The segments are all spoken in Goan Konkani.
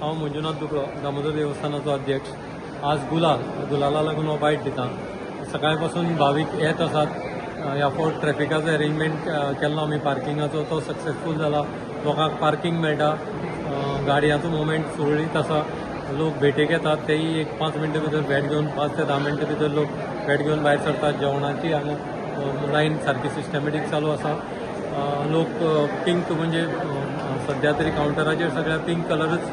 हांव मंजुनाथ दुकळो, दामोदर देवस्थानाचो अध्यक्ष. आज गुलाल, गुलाला लागून हो बायट दिता. सकाळ पासून भावीक येत आसात. ह्या फावट ट्रॅफिकाचो अरेंजमेंट केल्लो आमी पार्किंगाचो, तो सक्सेसफूल जाला. लोकांक पार्किंग मेळटा, गाडयांचो मुवमेंट सुरळीत आसा. लोक भेटेक येतात, तेय एक 5 मिनटां भितर भेट घेवन, 5 ते 10 मिनटां भितर लोक भेट घेवन भायर सरतात. जेवणाची हांगा लायन सारकी सिस्टमॅटीक चालू आसा. लोक पिंक, म्हणजे सद्या तरी कावंटराचेर सगळ्या पिंक कलरच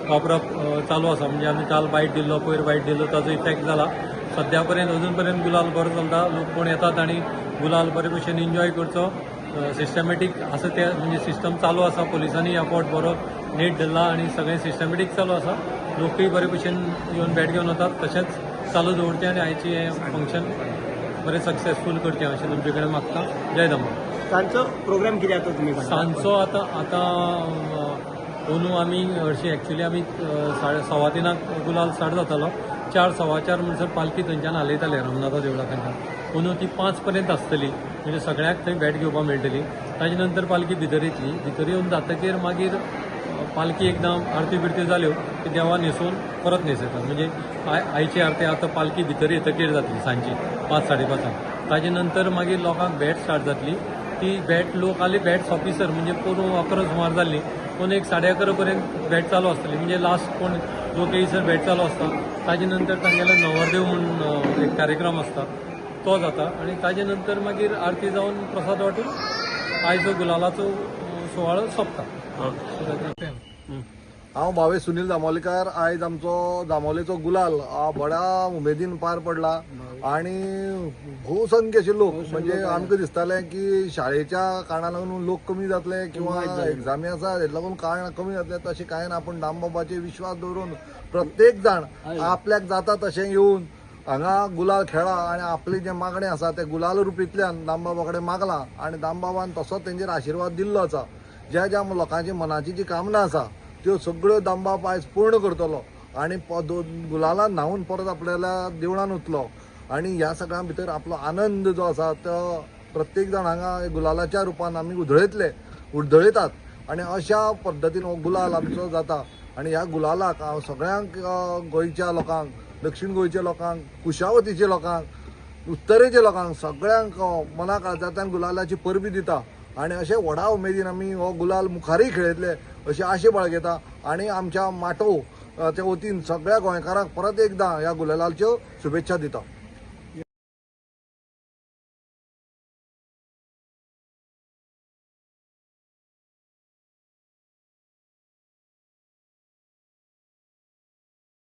वापरप चालू आसा. म्हणजे आमी काल बायट दिल्लो, पयर बायट दिल्लो, ताजो इफेक्ट जाला. सद्या पर्यंत, अजून पर्यंत गुलाल बरो चलता. लोक कोण येतात आनी गुलाल बरे भशेन एन्जॉय करचो. सिस्टमॅटीक आसा ते, म्हणजे सिस्टम चालू आसा. पोलिसांनी ह्या फावट बरो नेट धरला आनी सगळें सिस्टमॅटीक चालू आसा. लोकूय बरे भशेन येवन भेट घेवन वतात. तशेंच चालू दवरचें आनी आयचें हें फंक्शन बरें सक्सेसफूल करचें अशें तुमचे कडेन मागता. जय दामोदर. सांजचो प्रोग्राम कितें आसा तुमी सांगा. सांजचो आतां आतां अंदू आमी हरशीं एक्चुली आमी 3:15 गुलाल स्टार्ट जातालो. 4, 4:15 म्हणसर पालखी थंयच्यान हालयताले रंगनाथा देवळा थंयच्यान. अंदू ती 5 पर्यंत आसतली, म्हणजे सगळ्यांक थंय भेट घेवपाक मेळटली. ताजे नंतर पालखी भितर येतली. भितर येवन जातकीर मागीर पालखी एकदां आरती बिरती जाल्यो की देवा न्हेसोवन परत न्हेसयतात. म्हणजे आयची आरती आतां पालखी भितर येतकीर जातली सांजची 5, 5:30. ताजे नंतर मागीर लोकांक भेट स्टार्ट जातली. ती भेट लोक आली, भेट सोंपिसर, म्हणजे पोरूं 11 सुमार जाल्ली, पूण एक 11:30 पर्यंत भेट चालू आसतली. म्हणजे लास्ट कोण लोक येयसर भेट चालू आसता. ताजे नंतर तांगेलो नवरदेव म्हूण एक कार्यक्रम आसता, तो जाता आनी ताजे नंतर मागीर आरती जावन प्रसाद वांटून आयचो गुलालाचो सुवाळो सोंपता. हांव भावेश सुनील दामोलीकर. आयज आमचो दामोलेचो गुलाल बऱ्या उमेदीन पार पडला आणि भोवसंख्य अशे लोक, म्हणजे आमकां दिसतालें की शाळेच्या कारणां लागून लोक कमी जातले किंवा एग्जामी आसा हेका लागून कारण कमी जातले, तशें कांय ना. पूण दामबाबाचेर विश्वास दवरून प्रत्येक जाण आपल्याक जाता तशें येवन हांगा गुलाल खेळा आनी आपली जें मागणें आसा तें गुलाल रुपींतल्यान दामबाबा कडेन मागलां आनी दामबाबान तसोच तेंचेर आशिर्वाद दिल्लो आसा. ज्या ज्या लोकांची मनाची जी कामना आसा त्यो सगळ्यो दामबाब आयज पूर्ण करतलो आनी गुलालान न्हांवन परत आपल्याला देवळान वतलो आनी ह्या सगळ्यां भितर आपलो आनंद जो आसा तो प्रत्येक जाण हांगा गुलालाच्या रुपान आमी उधळयतले, उधळयतात आनी अशा पद्दतीन हो गुलाल आमचो जाता. आनी ह्या गुलालाक हांव सगळ्यांक, गोंयच्या लोकांक, दक्षीण गोंयच्या लोकांक, कुशावतीच्या लोकांक, उत्तरेच्या लोकांक, सगळ्यांक मना काळजांतल्यान गुलालाची परबी दिता आनी अशें व्हडा उमेदीन आमी हो गुलाल मुखारूय खेळयतले अशी आशा बाळगेता आनी आमच्या माटोव त्या वतीन सगळ्या गोंयकारांक परत एकदां ह्या गुलालाच्यो शुभेच्छा दिता.